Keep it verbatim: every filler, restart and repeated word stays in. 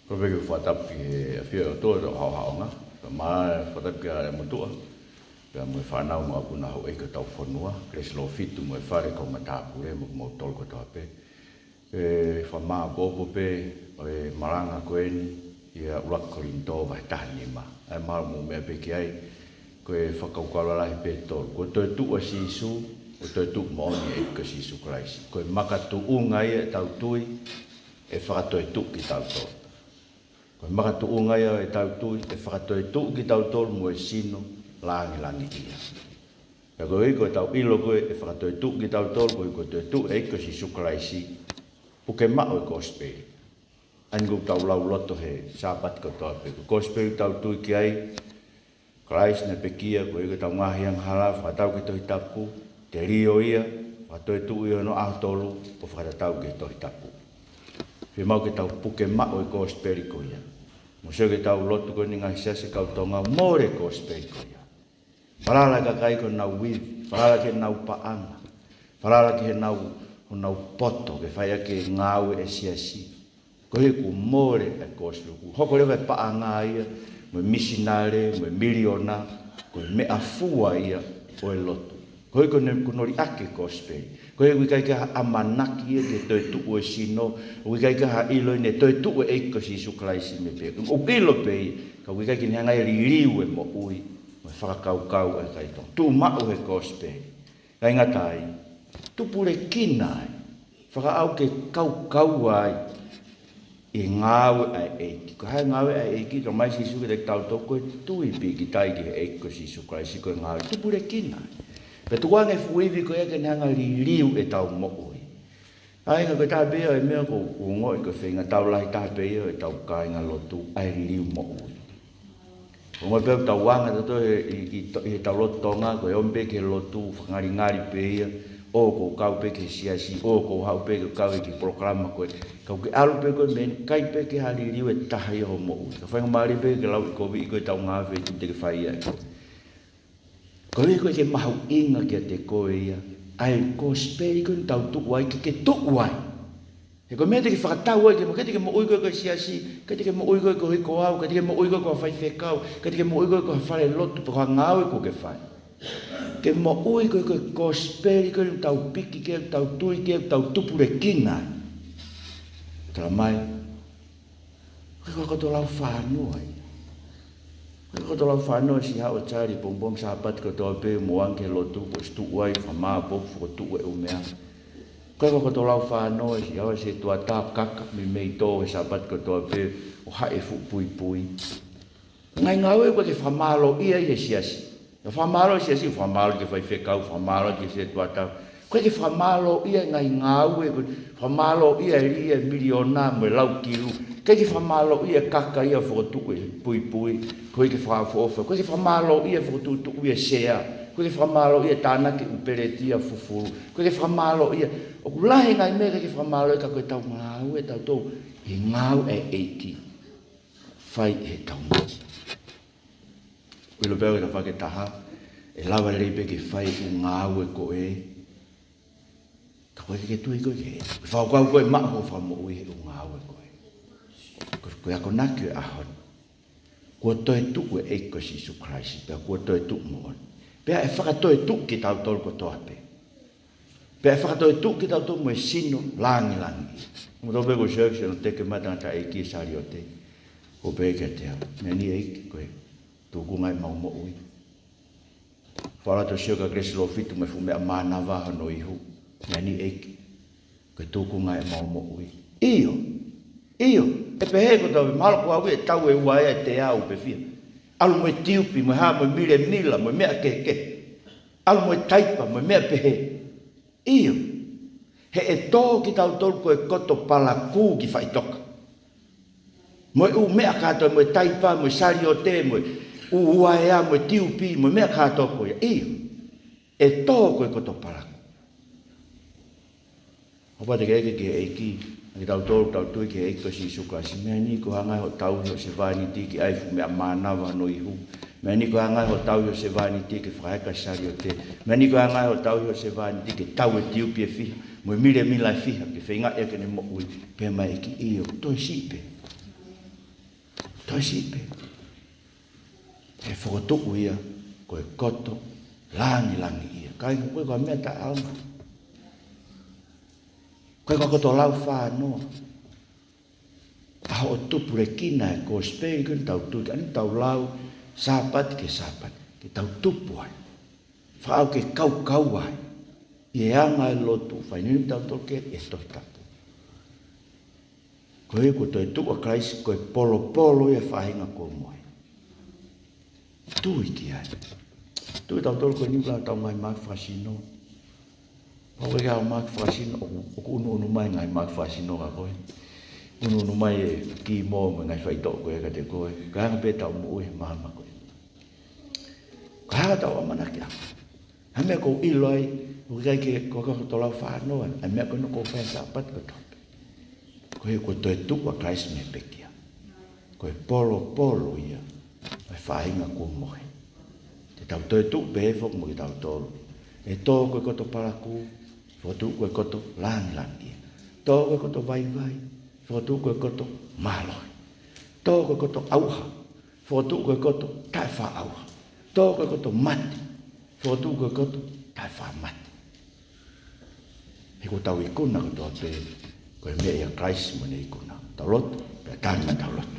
Ko e pehē ke u fakatapu ki he ʻafio ʻo e ʻOtua ʻi hotau haʻohaʻonga. Kae ʻumaʻā e fakatapu ki he motuʻa, pea mo e fānau mo e ʻapi ʻo e houʻeiki ʻo hotau fonua, Kelesi Lofitu mo e fale ko Matāpule mo kimoutolu kotoa pē. ʻE fakamāʻopoʻopo pē ʻo e malanga ko eni ʻia ʻUluaki Kolinitō vahe taha nima. ʻA e mahalo mou meʻa pē ki ai, ko e fakakaukau lalahi pē ʻe tolu. Ko e toetuʻu ʻa Sīsū, ko e toetuʻu moʻoni ʻa e ʻEiki ko Sīsū Kalaisi. Ko e makatuʻunga ia ʻetau tui, ʻe fakatoetuʻu kitautolu. Ko e makatuʻunga ia ʻetau tui, ʻe fakatoetuʻu kitautolu mo e sino langilangiʻia. Pea koeʻuhi ko ʻetau ʻilo ko ē ʻe fakatoetuʻu kitautolu, koeʻuhi ko e toetuʻu ʻa e ʻEiki ko Sīsū Kalaisi, puke maʻu e kosipeli. ʻA ia ʻoku tau lau loto he Sāpate kotoa pē. Ko e kosipeli ʻoku tau tui ki ai, Kalaisi naʻe pekia, koeʻuhi ko ʻetau ngaahi angahala, fakatau ki he Tohi Tapu, telio ia, fakatoetuʻu ʻi hono ʻaho tolu, ʻo fakatatau ki he Tohi Tapu. Fiemaʻu ke tau puke maʻu e kosipeli ko ia. Mou sio ki heʻetau lotu ko eni ngaahi siasi ʻa e kau Tonga, mole e kosipeli ko ia. Falala e kakai ki honau ivi, falala ki heʻenau paʻanga, falala ki heʻenau, honau poto ke fai ʻaki e ngāue ʻa e siasi. Koeʻuhi kuo mole e kosipeli, kuo hoko leva e paʻanga ia, mo e misinale, mo e miliona, ko e meʻafua ia ʻo e lotu. Koeʻuhi kuo ne, kuo nau liʻaki e kosipeli. Koeʻuhi ʻoku ʻikai ke ʻi ai ha ʻamanaki ia ki he toetuʻu ʻo e sino, ʻoku ʻikai ke ʻi ai ha ʻilo ʻi he toetuʻu ʻa e ʻEiki ko Sīsū Kalaisi mei pē. ʻOku ʻilo pē ia, ka ʻoku ʻikai ke ne hanga ʻo liliu e moʻui, mo e fakakaukau ʻa e kakai Tonga. Tuʻu maʻu he kosipeli. Kae ʻikai ngata ai, tupulekina ai. Fakaʻau ke kaukaua ai ʻi he ngāue ʻa e ʻEiki. Ko e hā e ngāue ʻa e ʻEiki? Talamai ʻe Sīsū kiate kitautolu, ko e tui pīkitai ki he ʻEiki ko Sīsū Kalaisi ko e ngāue. Tupulekina ai. Pea tukuange e fuʻu ivi ko ia ke ne hanga ʻo liliu ʻetau moʻui. ʻA ia ko e taha pē ia e meʻa ʻoku ou ongoʻi ko e feingatau lahi taha pē ia ʻo ʻetau kāingalotu, ʻa e liliu moʻui. ʻOku ou ongoʻi pē ʻoku tau anga tautolu he, ʻi, ʻi, ʻi heʻetau lotu Tonga, ko e ō mai pē ki he lotu, fakangalingali pē ia, ʻoku ou kau pē ki he siasi, ʻoku ou haʻu pē ke kau he kiʻi polokalama ko ē. Ka ʻoku ke ʻalu pē koe mei heni ʻikai pē ke ʻi ai ha liliu ʻe taha ia ho moʻui. Ka faingamālie pē ke lau ʻi he koviʻi ko ē ʻetau ngāue, feituʻu te ke fai ai. Koeʻuhi ko e mahuʻinga kiate koe ia ʻa e kosipeli ko eni ʻoku tau tuʻu ai, ke ke tuʻu ai. He ko e meʻa te ke fakatau ai ki he moʻui, ʻikai te ke moʻui koe ko e siasi, ʻikai te ke moʻui koe ko e hiko au, ʻikai te ke moʻui koe ko e faifekau, ʻikai te ke moʻui koe ko e falelotu, pe ko ha ngāue ʻoku ke fai. Ke moʻui koe ko e kosipeli ko eni ʻoku tau piki ki ai, ʻoku tau tui ki ai, ʻoku tau tupulekina ai. Talamai, ʻoku ʻikai ko ha koto lau fānau ia. ʻOku ʻikai ko ha koto lau fānau ia siʻi haʻu ʻo tali pongipongi Sāpate kotoa pē, mou ō ange ki he lotu, kuo ʻosi tuʻu ai, fakamāʻopoʻopo, fokotuʻu e ʻū meʻa. ʻOku ʻikai ko ha koto lau fānau ia siʻi haʻu ʻa e setuata ʻo kaka meimei tō he Sāpate kotoa pē, ʻo haʻi e fuʻu puipui. Ngaahi ngāue ʻoku ʻikai ke fakamālōʻia ʻi he siasi. ʻOku fakamālō e siasi, fakamālō ki he faifekau, fakamālō ki he setuata. ʻOku ʻikai ke fakamālōʻia e ngaahi ngāue, ʻoku fakamālōʻia e lī e miliona mo e lau kilu. ʻIkai ke fakamālōʻia e kaka ia ʻoku fokotuʻu e puipui, ʻoku ʻikai ke fakaʻofoʻofa. ʻOku ʻikai ke fakamālōʻia e fokotuʻutuʻu e sea. ʻOku ʻikai ke fakamālōʻia e tānaki e ʻū peleti ʻo fufulu. ʻOku ʻikai ke fakamālōʻia. ʻOku lahi e ngaahi meʻa ʻoku ʻikai ke fakamālō, ka ko ʻetau ngāue ʻatautolu ʻi he ngāue ʻa e ʻEiki. Fai ʻe he tau. ʻIlo pē ʻoku ʻi ai e tafaʻaki ʻe taha, ʻe lava lelei pē ke fai e ʻū ngāue ko ē, ka ʻoku ʻikai ke ke tui koe ki he ʻEiki. Fakakaukau koe ʻe maʻu hoʻo fakamoʻui he ʻū ngāue ko ē. Ko, ko e akonaki ʻo e ʻaho ni. Kuo toetuʻu e ʻEiki ko Sīsū Kalaisi, pea kuo toetuʻu moʻoni. Pea ʻe fakatoetuʻu kitautolu kotoa pē. Pea ʻe fakatoetuʻu kitautolu mo e sino langilangi. Mo tau pē ko Sēvisi ʻo teke mai e tangataʻeiki e saliote. Ko e pehē kiate au, meʻa ni ʻEiki, ko e tūkunga ʻemau moʻui. Fala to sio kia Kelesi Lofitu mo e fuʻu meʻa mānava hono ihu. Meʻa ni ʻEiki, ko e tūkunga ʻemau moʻui. ʻIo, ʻio, ʻe pehē kotoa pē, mahalo ko au ia ʻe tau e ua ea, ʻe teau pe fiha. ʻAlu mo e tiupi, mo e hā, mo e milemila, mo e meʻa kehekehe. ʻAlu mo e taipa, mo e meʻa pehē. ʻIo. He ʻe tō kitautolu ko e koto palakū ki faʻitoka. Mo e ʻū meʻa kātoa, mo e taipa, mo e saliote, mo e ʻū ua ea, mo e tiupi, mo e meʻa kātoa ko ia. ʻIo. ʻE tō ko e koto palakū. Hopo atu ke ʻeke ki he ʻEiki, ʻa kitautolu ʻoku tau tui ki he ʻEiki ko Sīsū Kalaisi. Meʻa ni ko e hanga ʻe hoʻo tauhi hoʻo sevāniti ke ʻai e fuʻu meʻa mānava hono ihu. Meʻa ni ko e hanga ʻe hoʻo tauhi hoʻo sevāniti ke fakaheka e saliote. Meʻa ni ko e hanga ʻe hoʻo tauhi hoʻo sevāniti ke tau e tiupi ʻe fiha, mo e milemila ʻe fiha, ke feingaʻi ʻaki ʻene moʻui. Pehē mai e ʻEiki, ʻio, toe siʻi pē. Toe siʻi pē. ʻE fokotuʻu ia ko e koto langilangiʻia. Kāinga, ko e, ko e meʻa taʻeʻaonga. Ko e, ko e koto laufānoa. ʻA hoʻo tupulekina e kosipeli ko eni, tau tui, ʻa eni tau lau Sāpate ki he Sāpate, ke tau tupu ai. Fakaʻau ke kaukau ai ʻi he anga e lotu, fai ni tautolu ki he Tohi Tapu. Ko e, kuo toetuʻu ʻa Kalaisi, ko e polopolo ia e faʻahinga kuo mohe. Tui ki ai. Tui tautolu ko eni ʻoku lau ʻetau ngaahi mahaki fakasino. Pau ke ʻi ai e mahaki fakasino, ʻoku, ʻoku ʻunuʻunu mai e ngaahi mahaki fakasino kia koe. ʻUnuʻunu mai e kimo mo e ngaahi faitoʻo ko ē kiate koe. Ka hanga pē ʻetau moʻui he mahaki ko ē. Ka hanga ʻetau ʻamanaki ʻa e meʻa ʻoku ou ʻilo ai, ʻoku ʻikai ke, ko e, ko e koto laufānoa, ʻa e meʻa ko eni ʻoku ou fai he Sāpate kotoa pē. Ko e, kuo toetuʻu ʻa Kalaisi mei he pekia. Ko e polopolo ia ʻo e faʻahinga kuo mohe. Te tau toetuʻu pē foki mo kitautolu. ʻE tō ko e koto palakū, fokotuʻu ko e koto langilangiʻia. Tō ko e koto vaivai, fokotuʻu ko e koto mālohi. Tō ko e koto ʻauha, fokotuʻu ko e koto taʻefaʻaʻauha. Tō ko e koto mate, fokotuʻu ko e koto taʻefaʻamate. He kuo tau ikuna kotoa pē, ko e meʻa ʻia Kalaisi mo ʻene ikuna. Tau lotu, pea tau lotu.